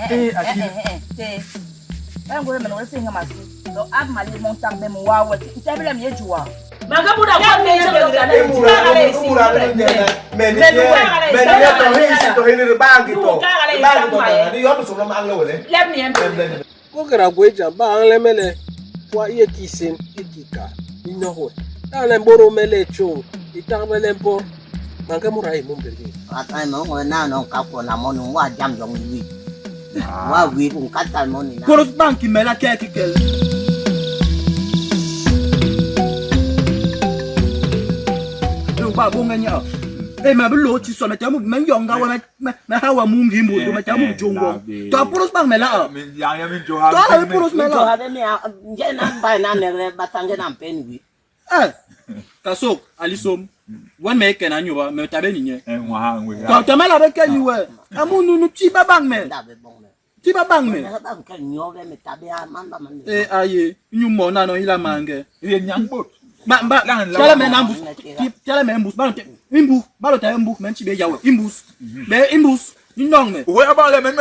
Eh, akil. Te. Ba ngore men wala singa masu. Do ab mali mon tak be mo wa wa. Te bela mi ejuwa. Manga muda kwa me che lo kana. Ko kɛra ko eja ba an lɛ mɛlɛ wa iye ki sen iye ki ka inɔhwe ta lɛ mboro mɛlɛ tso ita mɛlɛ mpɔ manke mura ye mun berge. Akai mo ngo na no ka ko na mo no wa jam jong wi. Wa wi un ka tal mo ni na. Koros banki mela keke kel. Yo ba bonga nya. E ma bi lo ti so me tamu me yonga wa me me ha wa mungi mbu me tamu jongo. To poros bank mela a. To ala poros Mi mela. jo ha be mi a nje na ba na ne re ba tange na mpen wi. Eh. Kasok alisom. Wan me ken anyoba me tabe ni nye. To to mela be ken we. Amu nunu ti ba bank me. Nda be bon me. Ti ba bank me. Na ba ka nyo be me tabe a man ba man. E aye nyu mo na no ila mange. Ba ba tala me na mbus. Tala me mbus ba imbu ba lo ta imbu me nchi be yawe imbus. Be imbus ni ndong me.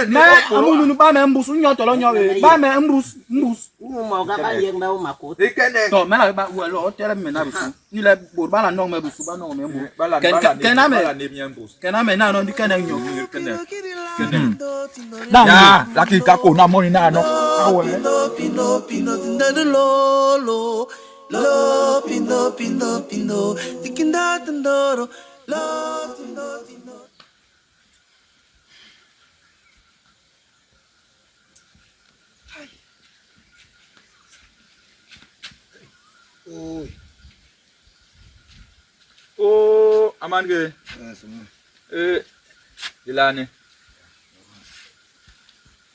Me amu nunu ba me mbus nyo tolo nyo we. Ba me mbus mbus. Nyu mo ga ba yeng me o ma ko. To me la ba we lo tele me na busu. Ni le bor ba la ndong me busu ba ndong me mbu. Ken ken na me. Ken na me na no ndi ken nyo. Ya, laki kako na moni na no. Awe. Pino, pino, pino, lo, lo, lo, pino, pino, pino, tikinda, tindoro, lo, tindo, tindo. Oh, amange. Eh, dilane.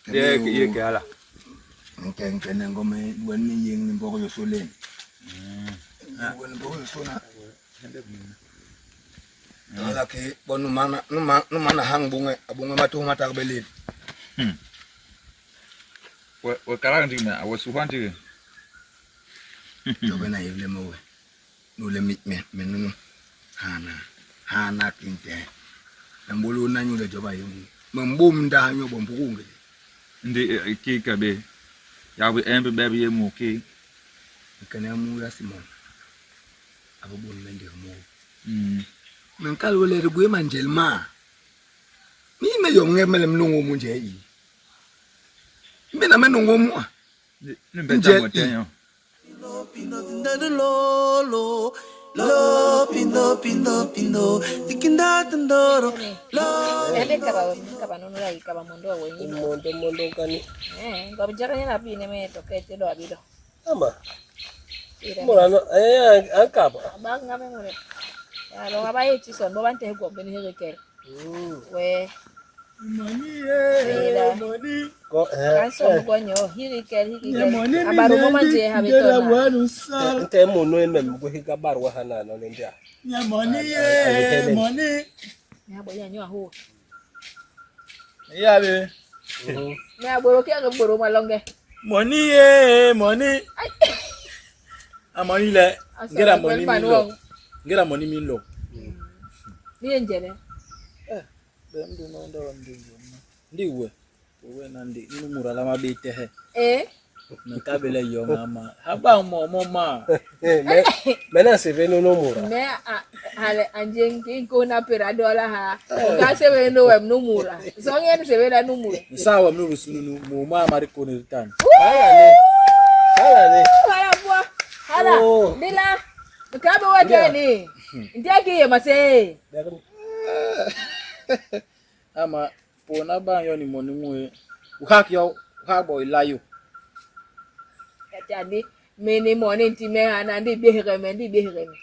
Ye ye ke ala. Nke nke na ngome wen ni yeng ni mboko yo solen. Wen mboko yo sona. Ala ke bon nu mana nu mana nu mana hang bunge abunge matu mata belin. We we karang ndi na, we suhan ndi. Jobe na yevle mo we. Nu le mit me me nu hana hana kinte. Na mbolo na nyule joba yemu. Mbum nda nyo bombukunge. Ndi ki ka be. Ya we embe be ye mu ki. Nkene mu ya Simon. Abo bon mende mo. Mm. Men kal wele re gwe manjel ma. Mi me yo nge mele mlungu mu nje yi. Mi na me nungu mu. a. Ni be ta mo tenyo. Pino, pino, tindoro, lo, lo, lo, pino, pino, pino, tikinda, tindoro, lo. Ele kaba kaba nono la kaba mondo wenyi. Mondo mondo kani. Eh, ngab jara na bi ne me to kete do abido. Ama. Mora no eh an kaba. Ba ngame mo ne. Ya lo ngaba ye ti son bo ban te go ben here kel. We Money eh money. Ko eh. kan so go nyo hiri kel hiri Ye kel. money mi Abaru bo man je ha be to ngera na. wanu sal. Nte mo no me mgo higa barwa hana no le ndia. Ye money eh money. Ya bo ya nyo ahu. Ya be. Me agboro ke agboro ma longe. Money eh money. A money le. Ngera money mi lo. Ngera money mi lo. Ni enjene. Be mdu no ndo mdu. Ndi we. We na ndi numura la mabete he. Eh? Nakabele yonga ma. Haba mo mo ma. Eh me me na se ve no no mura. Me a hale anje ngi ko na pera dola ha. Ka se we no wem no mura. So ngi se we la no mura. Nsawa mnu rusununu mo ma mari ko ne tan. Hala ne. Hala ne. Hala bwa. Hala. Oh. Bila. Ka be wa ni. Ndiye ki ye mase. Ama pona ba yo ni mo ni mwe. Uhak yo uhak boy layo. Tani me ni mo ni ti me ana ndi be here me ndi be here me.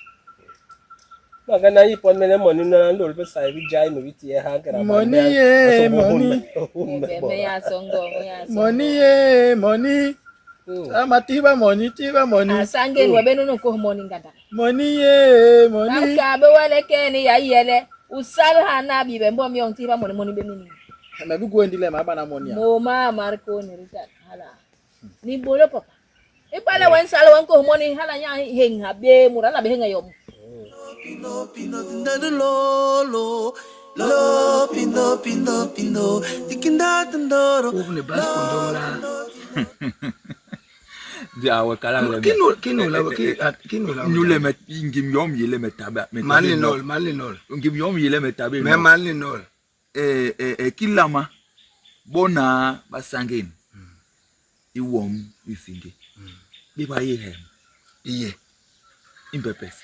Maka na yi pon mele moni na ndo be sai bi jai me bi tie ha kera. Money, eh, money. Me me ya songo me ya songo. Money eh money. Ama tiba money tiba money. Asange ni webe no ko mo ni ngada. Money eh money. Ka be wale ke ni ya yele. Usal hana bi be mbo mi on ti ba mo ni mo ni be mi ni. Me bi go ndile ma ba na money. Mo ma marko ni rita hala. Ni bolo papa. Ipale wen sal wen ko mo ni hala nya heng ha be mura la be henga yom. Pino, pino, tindoro, lo, lo, Lo pindo pindo pindo tikinda tindoro. Ubne bas kondong la. Ndi awe kala le. Kino kino la ki kino la. Nyule me ngim yom yele me tabe. Man li nol, man li nol. Ngim yom yele me tabe. Me man li nol. Eh eh eh kilama bona basangeni. Iwom isinge. Biba yehem. Iye. Impepes.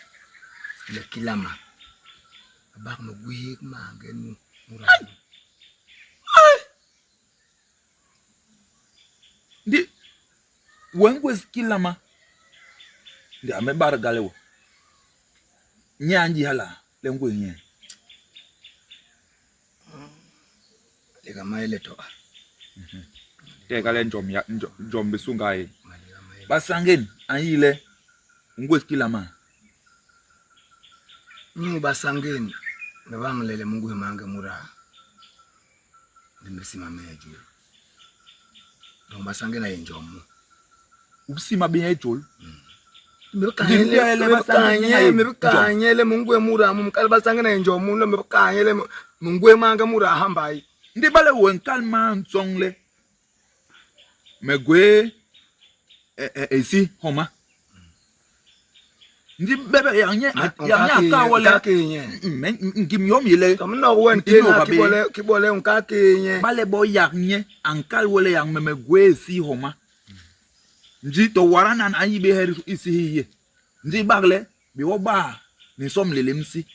Le kilama. Abak no gwik mange nu. Ay! Ay! Ndi wengwes kilama. Ndi ame bar galewo. Nyanji hala le ngwe nye. Leka maile to. Teka le njom ya njom besungaye. Basangeni ayile ngwes kilama. Nyu basangeni mebanglele mungu mange mura. Nimesimama juu. Donc basangeni ayenjomu. Ubusima benye jol. Mebikanyele mebikanyele mungu emura mumkali basangena enjomu no mebikanyele mungu emanga mura hambai. Ndi bale wen kalma ntsongle. Megwe esi homa. Ndi bebe yanye yanye akawole. Ngim yom yele. Kamna wen tena kibole kibole unkakenye. Bale bo yanye ankal wole yang megwe esi homa. Ndi to waranan ayi be heri isi hiye. Ndi bagle bi wo ba ni som lele msi.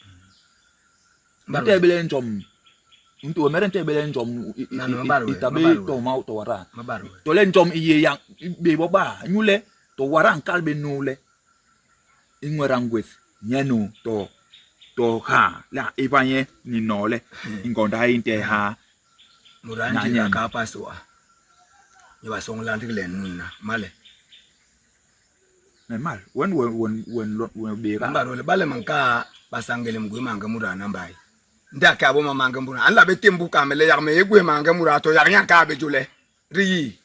Nte bele njom. Ntu o mere nte bele njom itabe to ma to wara. To le njom iye yang be wo ba nyule to wara nkal be nule. Ingwera ngwes nyenu to to ha la ibanye ni nole ingonda inte ha. Muranje ka paswa. Ni basongla ndile nuna male. Normal wen wen wen wen wen bera. Mbarole bale manka basangele mgwe manga mura nambai. Ndaka abo manga mura. Anla betembu kamele yak me egwe manga mura to yak nyanka be jule. Ri.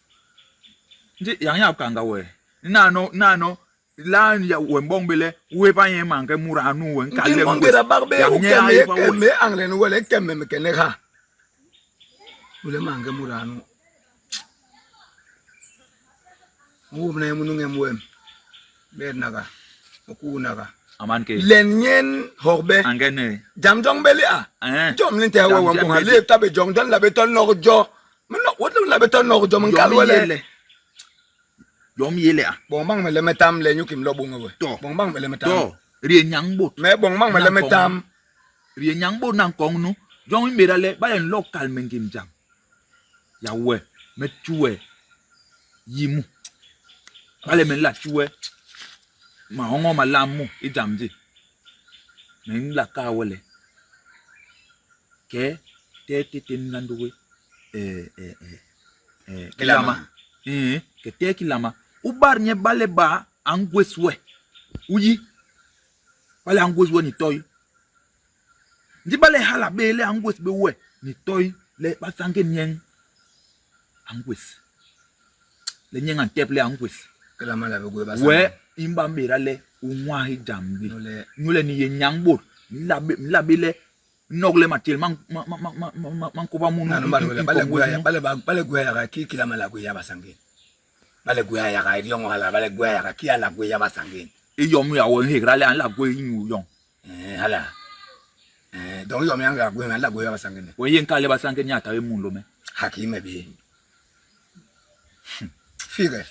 Ndi yang ya kanga we. Nano nano la ya we mbongbele we pa ye manga mura nu we nkale ngwe. Ndi bagbe o keme keme angle no wele keme me kene ha. Ule manga mura nu. Ngubna munu ngemwe. Bernaga, okunaga. Amanke. Lenyen horbe. Angene. Jam jong beli a. Jom linte we won ko le tabe jong don la beton no jo. Men no wot la beton no jo men kal wele. Yom yele a. Bon bang me le metam le nyukim lo bunga we. Bon bang me le metam. To. Rie nyang bot. Me bon bang me le metam. Rie nyang bot nan kong nu. Jong mi le ba len lokal men kim jam. Ya we me tuwe. Yimu. Bale men la tuwe. Ma hongo ma lamu ijamji. Men la ka wele. Ke te te te ndanduwe kilama. Ke te kilama. Ubar nye bale ba angweswe. Uyi. Bale angweswe ni toy. Ndi bale hala bele angwes be we ni toy le basange nyeng angwes. Le nyeng antep le angwes. Kilama la be gwe basange. We imba mbera le unwa hi jambi. Nyule ni ye nyang bot. Mla be le nogle matel man man man man man ko ba munu. Nanu bale gwe bale bale gwe ya ki kilama la gwe ya basange. Bale gwe ya ka yongo hala bale gwe ya ka ki ala gwe ya basange. E yom ya wo he grale an la gwe nyu yon. Hala. Donc yom ya gwe la gwe ya basange. We yen kale basange nya tawe mun lo me. Hakime bi. Figure.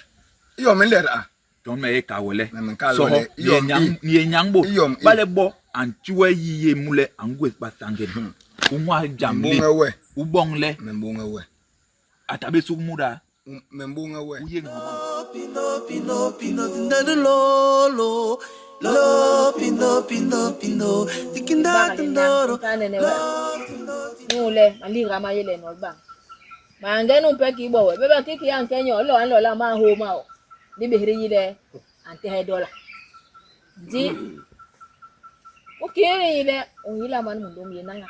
Yom lera. Don me e ka wele. Me ka wele. Yom ye nyang bo. Bale bo an tuwe yiye mule angwe basange. Unwa jamle. Ubong le. Membonga we. Atabe suk muda. Membonga we. Uye ngoma. Pindo pindo pindo tinda lo lo. Lo pindo pindo pindo tikinda tindoro. Nule maliga mayele no ba. Mange no pe ki bo we. Bebe kiki an kenyo lo an lo la ma ho ma o. Di behri yile ante he dola. Di o kere yile o yila man mundo mi nanga.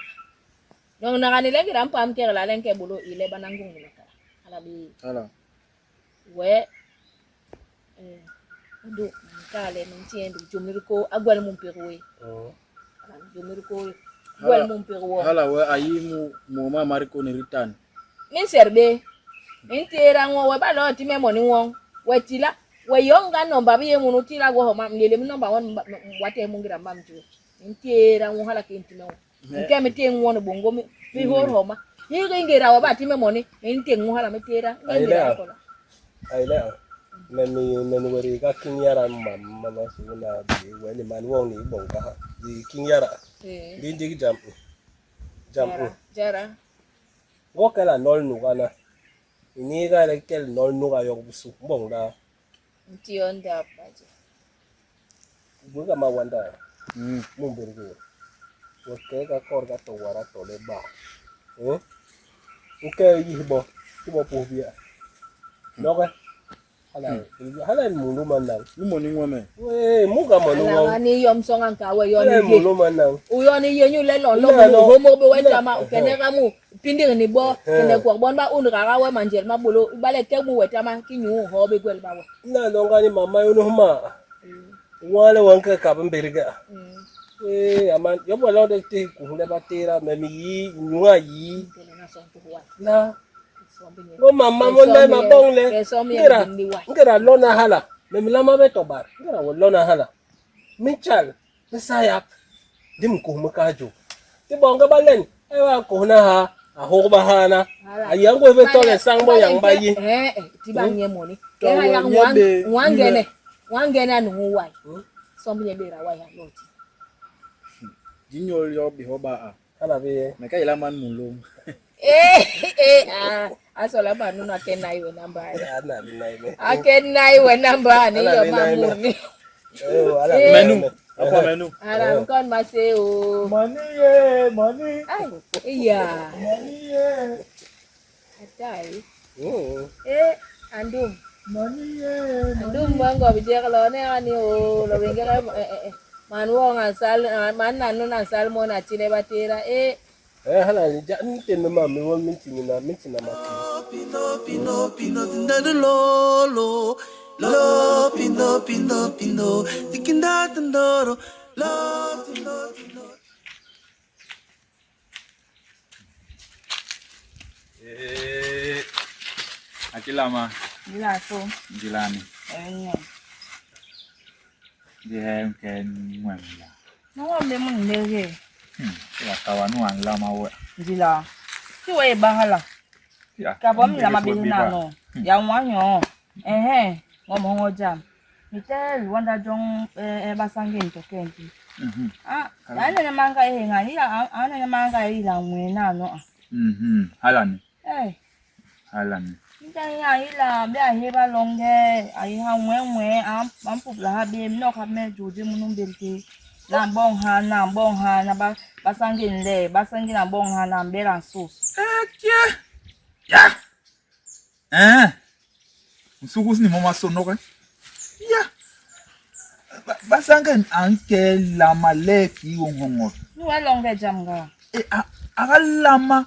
Donc na ni lengi ram pam kere la lenke bolo ile banangu ni makara. Ala bi. Ala. We ndo nkale mntien du jomir ko agwal mum perwe. Ala jomir ko Gwel mu mpeg wong. Hala we a yi mu mo ma mariko ni ritan. Mi nser bé. Mi ntera nwo we ba lo ti me moni wong. We tila we yong ga nomba bi ye munu tila go homa mlele mi nomba won wate mu ngira mbam ju. Mi ntera nwo hala ki ntime nwo. Nke mi te nwo no bongo mi mi hor homa. Higi ngira wa ba ti me moni mi nte nwo hala mi tera. Ngira kola. Aile me mi me mi weri ka king yara ma ma ma su na bi we ni man wong ni bong ka di king yara. Ndi ndi jam. Jam. Jara. Go kela nol nu kana. Ini ga le kel nol nu ga yok busu bong da. Ntiyo ndap baje. Buga ma wanda. Mumbergo. Wo ke ka kor ka to wara to le ba. Eh? Uke yi bo. Ti bo pu bia. Noke. Hala hala mundu manang. Mu moni ngome. We muga monu Ala ngong. ni yom song an ka we yo Hala ni ye. mundu manang. Uyo ni ye nyu le lon lo Na, mu no. homo be we Na. tama ukene ka mu pindir ni bo kene ko bon ba un rara we manjel ma bolo ibale te mu we tama ki nyu ho be gwel ba we. Na longa ni mama yono ma. Wale wanka ka bamberiga. Eh aman yo bo lo de te ku le batera me mi yi nyua yi. Kene na song tu wa. La Sombi ngo mama mo le ma bong le. Ke sombi Ngera ni wa. ngera lona hala. Me mi lama be tobar. Ngera wo lona hala. Mi chal mi sayak. Dim ku mu ka jo. Ti bonga balen. Ewa ku na ha. A ho ba hana. A yang go be tole sang bo yang ba yi. Eh eh ti ba nye moni. To Ke ha yang nye wan be wan gene. Wan gene anu wa. Sombi nye be ra wa ya loti. Jinyol yo bi hoba a. Hala be. Me ka ila man mulum. Eh eh ah asola ba nuna kena iwe namba. Ana bi na me. Akena iwe namba ni Ala yo bi na ime. mamuni. Eh ala bi na Menu. ime. Apa menu? Ala mkon mase o. Money ye, money. Ai, iya. Money ye. Atai. Mm. Eh, andum. Money ye. Andum wango bijek lo ne ani o lo wengere eh eh eh. Man wong ansal man nanu nansal mo na chine batira eh Eh hala ni ja nte me ma mi won mi ti na mi ti na ma ti. Pino, pino, pino, tinda lo, lo, lo, pino, pino, pino, tikinda tindoro, lo, tindo, tindo. Eh, akilama Ndila so. njilani Eh. ndihe nke nwemla. No wa me mun lege. Ya kawa nu an lama we. Ndila. Ti we bahala. Ya. Ka bo mi la ma bi na no. Ya nwa nyo. Eh ngo mo ngo jam. Mi te Rwanda jong eh basange ntokenti. Ah, ane na manga eh ngani ya ane na manga eh la nwe na no. Halani. Eh. Halani. Nta ya ila be a he ba longe a ha nwe nwe a am pupla ha be no ka me joje munu belke. Na bong ha na bong ha na ba basange nle basange na bong ha na be la sauce. Ekie. Ya. Eh. Nsuku ni mama so no Ya. Basange anke lama le ki wongongo. Ni wa longe jam ga. E a aga lama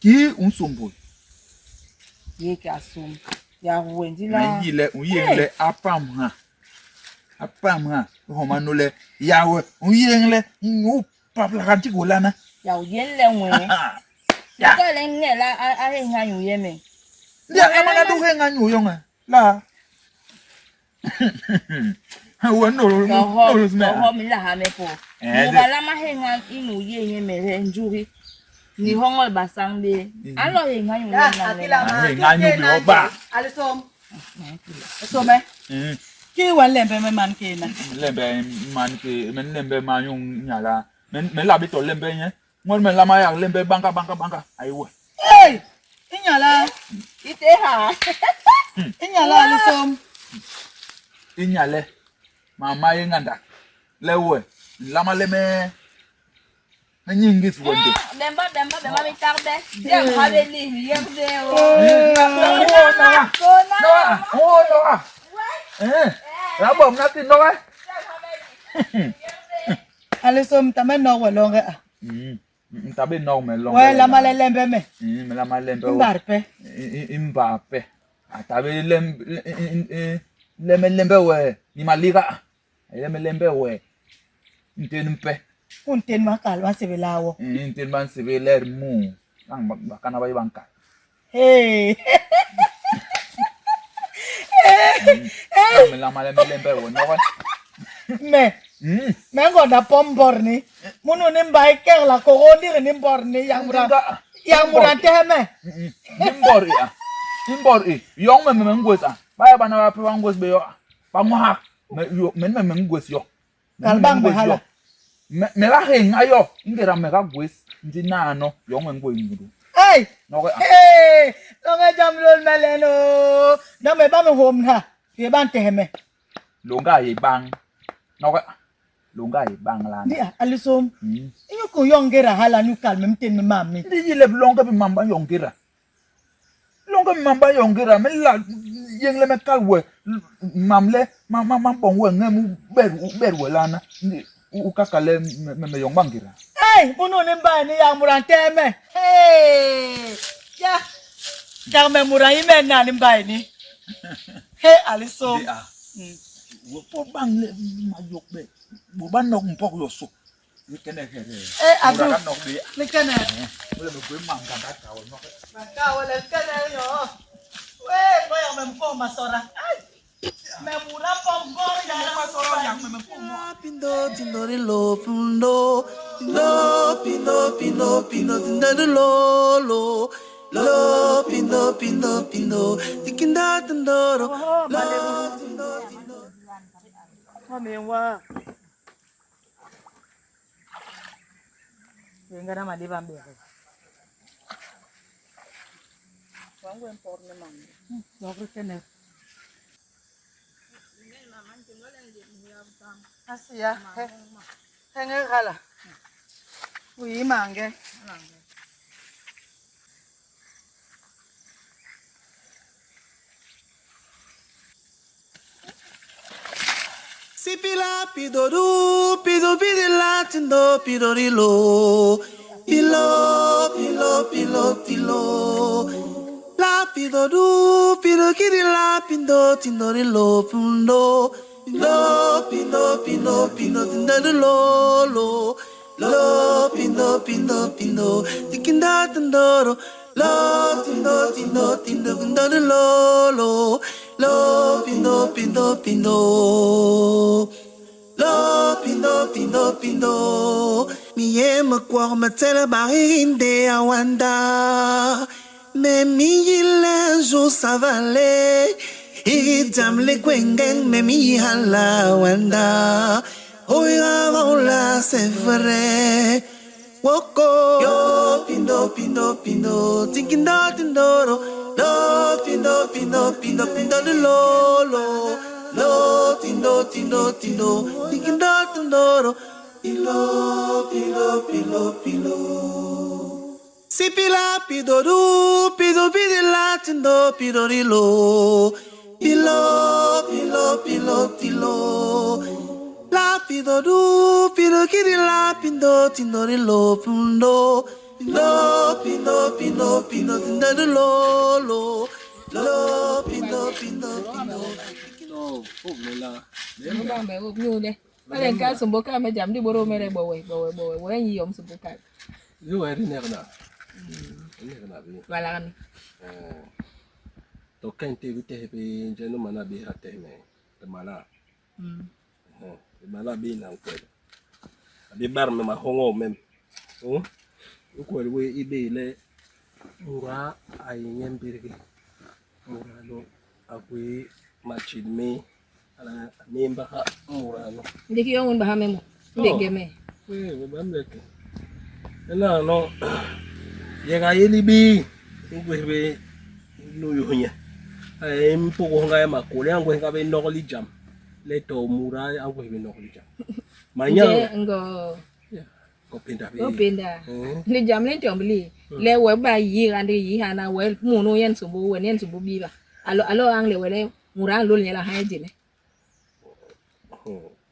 ki unsombo. Ye ka sum. Ya ruwe Na ndila. yi le un le apam ha. Apam ha. Ho ma no le ya we un ye le un papla kan ti ko lana. Ya o yen le nwe. Ya. Ka le nge la a he nga yu ye me. Ndi ama na du he nga nyu yonga. La. We no Ka no ho no ka ho mi la ha me po. Eh, Mo ba la ma he nga inu ye ye me le njuri. Ni hongol basang be. A lo he nga yu ye Ah, na le. akila ma. Ah, nga nyu bi oba. Alisom. Some. Ki wan lembe me man kena. Lembe man ke men lembe ma yung nyala. Men men la bi to lembe nye. Ngol men la ma ya lembe banka banka banka. Ayi we. Hey! Inyala, Ite ha. inyala alisom. Inyale. Mama ye nganda. Le we. Lama le me. Me nyingi suwende. Bemba bemba bemba mi tarbe. Dem ha be li ye be o. Oh no. Kona. No. Oh no. Eh. La bom na ti no eh. Alisom tame no we longe a. Ntabe no me long. We la male lembe me. Me la ma lembe. Mbarpe. Mbappe. Atabe lembe lembe lembe we. Ni maliga. Lembe lembe we. Nte mpe. U ntén ba nkal ba nsébél laa wo? I ntén ba nsébél le mu. Bang bakana ba yé ba nkal. Hey. Me lama le me lembe wo noga. Me. Me ngonda pom bor ni. Munu ni mbay kegla kogo ndi ni mbor ni yang mura. Yang mura ntehe me. Ni mbor i a. Ni mbor i. Yong me me ngwés a. Ba ya bana bape ba ngwés bé yo a. Ba nwahak. Me yo me me ngwés yo. Kal bañ me hala. Me ga héñha yo i ngéda me ga gwés, ndi nano, yoñ me ngwé inyu Hey! Hey! Loñge jam lôl me len o! Ndok me ba me nhômna, ye ba ntehe me. Loñge a yé bañ. Nok loñge a yé bañ lana. Ndi a Lisom, inyu kii u yoñ ngéda hala inyu kal me mintén mi mam mi? Ndi yi le biloñge bi mam ba yoñ ngéda. Loñge mam ba yoñ ngéda me nla yéñ le me kal we mam le ma ma ma boñ we ñem u bet u bet we lana ndi u ka kal le me me yoñ bañ ngéda. Hey, munu ni mbai ni yak mut a ntehe me. Hey, ya, yak me mut a nyi me na ni mbai ni. Hey, a lisôm. Ndi a, we pot bañ le ma yok bé, bôt ba nok mpok yosô. Eh, Abdou. Likene. We, boya me mko masora. Ay. Me mura pombo ya masora ya me mko. Pindo tindo ri lo pindo lo pindo pindo pindo tindo ri lo lo lo pindo pindo pindo tikinda tindo ro lo tindo tindo. Mami wa. Ngana maliba mbere. Wangu emporne mama. Lokho kene. Asiya, he. He ngekhala. Uyimange. Sipila pidoru pido pidila tindo pidorilo pilo pilo pilo tilo la pidoru pido kirila pindo tindorilo pindo pindo pindo pindo pindo tindorilo lo lo pindo pindo pindo tikinda tindoro lo tindo tindo tindo tindorilo lo lo pindo pindo pindo lo pindo pindo pindo mi yema kwa matela barinde awanda me mi yilenjo savale idam le kwengeng me mi hala wanda oiga la c'est vrai Woko yo pindo pindo pindo tinkindo tindoro lo pindo pindo pindo pindo lo lo lo tindo tindo tindo tinkindo tindoro pilo pilo pilo pilo Sipila pidoru pido pidila tindo pidorilo pilo pilo pilo tilo la pidoru pido kirila pindo tindorilo pindo pindo pindo pindo pindo tindorilo lo lo pindo pindo pindo No, oh, me la. Ba me wo nyu Wale ka sumbo ka me jam di boro mere bowe bowe bowe we yi yom sumbo ka. Yo eri nerna. Nerna bi. Wala kan. Eh. To kente bi te bi jeno mana bi ha te me. Te mala. Te mala bi na ko. Abi bar me ma hongo mem. Oh. Ko we ibe le mura ay nyembirgi. Mura no agwe machid me ala nemba ha mura no. Ndiki yo ngun ba ha memo. Ndege me. We we bamleke. Ena no yega yeli bi ngwe no yonya. Ay mpuko nga ya makole angwe nga be nokoli jam. Le to mura angwe be nokoli jam. Manya Ngo ko pinda bi. go pinda. Ni jam le tombli. Le we ba yi ande yi hana we munu yen sumbo we yen sumbo bi ba. Alo alo ang le we le mura lol nyela ha jine.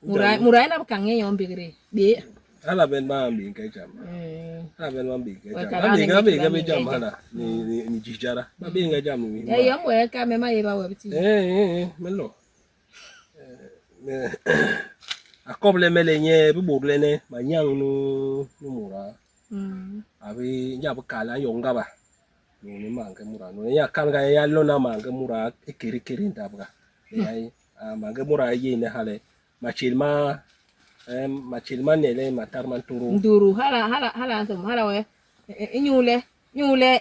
Mura mura na kange yom bigre. Bi. Hala ben ma bi ngai jam. Hala ben ma bi ngai jam. Abi ngai bi ngai jam hala ni ni ni jijara. Ba bi ngai jam ni. Ya yom we ka me ma ye ba we ti. Eh eh eh melo. Eh me. A koble me le nye bibôdlene manyañ nu nu muda a bi nye a bi kal le a nyoñ ngaba lôñni mañge muda nu. Nye a kal nga nye a lona mañge muda ikédé kédé ndabga le mañge muda a yééne ha le matjél ma matjél ma nene matat ma ntôdô. Nduru hala hala hala a nsomb hala wee inyule inyule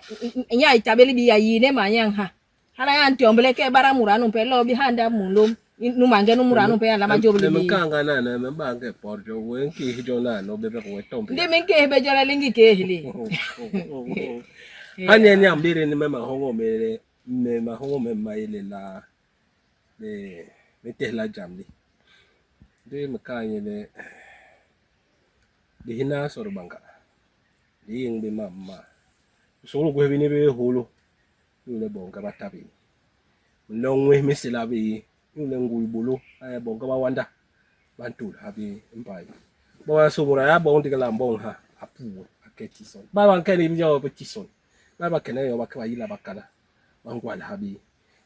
nye a ta bé libii a yiine manyañ ha. Hala ya ntomb le ke bara mura numpe lo bi ha ndap munlôm nu mañge nu mura numpe a nlama jôp Me libii. nkanga nano me ba nke pot jo we nkéés jo nano bebek we tomb. Ndi me nkéés bé jo le li ngi kéés li. Ha nyen ya mbiri ni me mahoñol me le me mahoñol me ma yé lelaa le me tehe la jam li. Ndi me kal nye le di hina soro banga di yéñ bé mam ma. Bisôgôl gwés bini bi hôlô. Inyule boñge ba ta bé. Minloñ nwés mi nsila bé inyule ngui bôlô a yé boñge ba wanda ba ntul ha bé mbai. Bon ba nsômbôl a boñ ndik le a mboñ ha, a puue, a ke tison. Ba ba nke ni yo bé tison, ba ba kenek yo ba ke ba yila bakana, ba ngwal ha bé.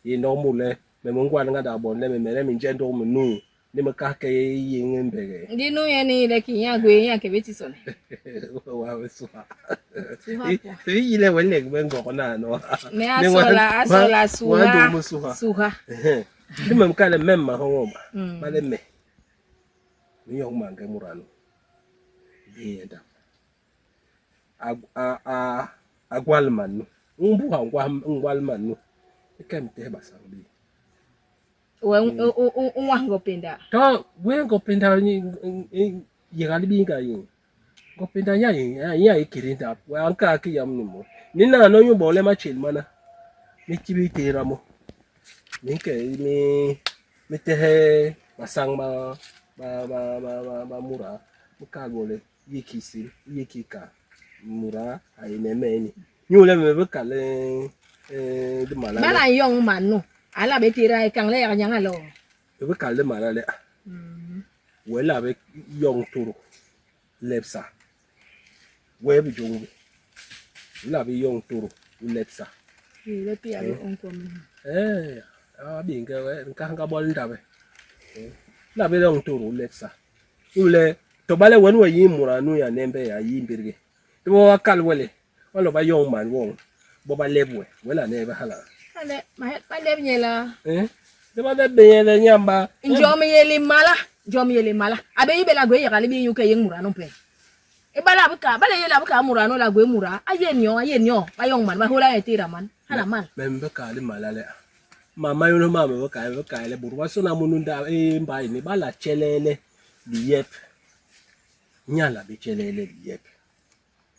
I nok mut le, me me ngwal ngandak bon le me mede me nje ndok me nuu, ndi me kah ke i yéñ mbegee. Ndi nu nye ni le kii nya gwé nya ke bé tison. Wa we suha. I yi le we lek be ngok na no. Me a sola a sola suha. Wa do mo suha. Suha. Ndi me mkale mem ma hongo ma. Ba le me. Mi yok mange murano. Bi yenda. A a a a gwal man nu. Mbu ha ngwal man nu. Ikem te basang bi. We unwa ngopinda. To we ngopinda yega libinga yi. Ngopinda nya yi nya yi kirinda we anka ki yam ni mo. Ni na no nyu bole ma chil mana. Mi tibi tera mo. Mi ke mi mi tehe basang ma ba ba ba ba ba mura mi ka bole yi kisi yi kika mura ayi ne me ni. Nyu le me be kale eh di mala. Bala yong manu. Ala be tira e kang le ya nyanga lo. Me be kale mala le. We la be yong turu lepsa. We be jong be. La be yong turu lepsa. Le pi abe onko mi. Eh, a bi nge we nka nga bol ndabe. La be yong turu lepsa. Ule to bale wen we yi mura nu ya nembe ya yi mbirge. To wa kal wele. Walo ba yong man wong. Bo ba lebwe. Wela ne ba hala. Ale ma ba leb nyela. Eh? De ba leb nyela nyamba. Njom yeli mala. Njom yeli mala. Abe yibe la gwe yekali bi yuke yeng mura no pe. E bala buka, bala yela buka mura no la gwe mura. Aye nyo, aye nyo. Ba yong man, ba hola e tira man. Hala man. Me mbe ka li mala le. Mama yono mama be ka be ka le buru ba sona mununda e mbai ni bala chelele liyep. Nyala be chelele liyep.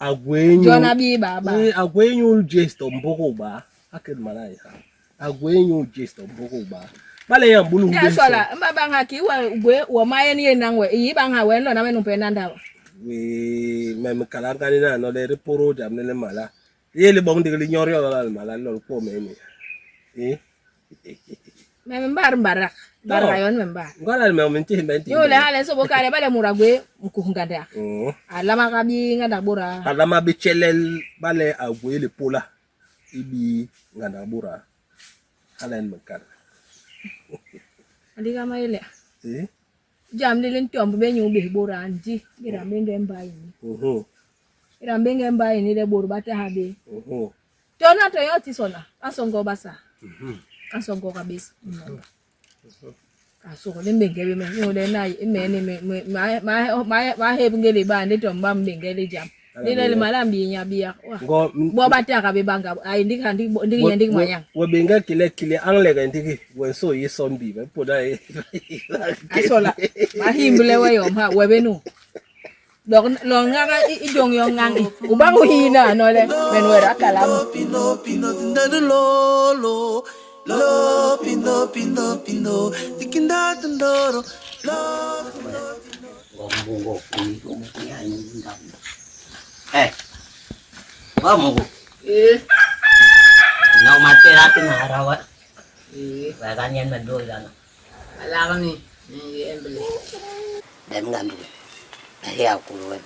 Agwenyu. Jona bi baba. Eh agwenyu jesto mboko ba. Akel mala ya. Agwenyu jesto mboko ba. Bale ya mbulu Ya sola, mba banga ki wa gwe wa maye ni nangwe. Yi banga we no na me no pe nanda. We me me kalanga ni na no le riporo jam ne le mala. Ye le bong de le nyorio la mala lo ko me ni. Eh. Me mbar mbarak. Bar rayon me mbar. Ngala me menti menti. Yo le hale so bokare bale mura gwe mkuhunganda. Alama kabi nganda bora. Alama bi chelel bale agwe le pola. Ibi nganda bora. Hala en makar. Andika maile. Eh? Jam le ntombo benyu be bora ndi. Ira mbenge mbai ni. Ira mbenge mbai ni le bor bata habe. Tona to yoti sona. Asongo basa. Asongo kabisa. Asoko le mbenge be me yo le na me ni me ma ma ma ma he ngele ba ndi to mba mbenge le jam. Ndi le malambi nya biya. Ngo Bo bata ka be banga ai ndi ndi ndi ndi manyang. We benga kile kile angle ga ndiki we so yi son bi be poda e. Asola mahimbule we yom ha we benu. Dok lo ngaka i jong yong ngang i. Ubang hina no le men we rakalamu. Pino pino tindaro lo lo pino pino pino tikinda tindoro lo Ngomungo kui ya ndam. Eh. Wa mungu. Eh. No matera tin harawa. Eh. Wa kan yan mando lan. Ala ni. Ni embele. Dem ngandu. Ya ku we.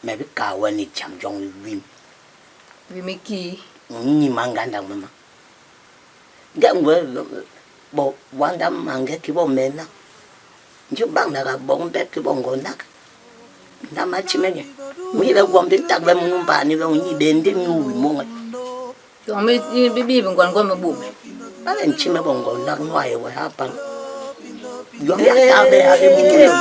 Me bi ka wa ni cham jong wim. Wimi ki. Ni manganda mama. Nga ngwe bo wanda mange ki bo mena. Ndi u bagnaga boñ bep ki bo ngondak. Nlama ti me nye. U nyi le gwom bi ntagbe munu mbaa ni we u nyi bé ndi nyu wi moñ. Gwom bi bi bi ngwan gwom bi bum. Bale nti me bo ngondak nu a yé we ha pañ. Yom ya ta bé ha bé munu le u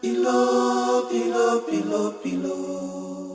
Pilo, pilo, pilo, pilo.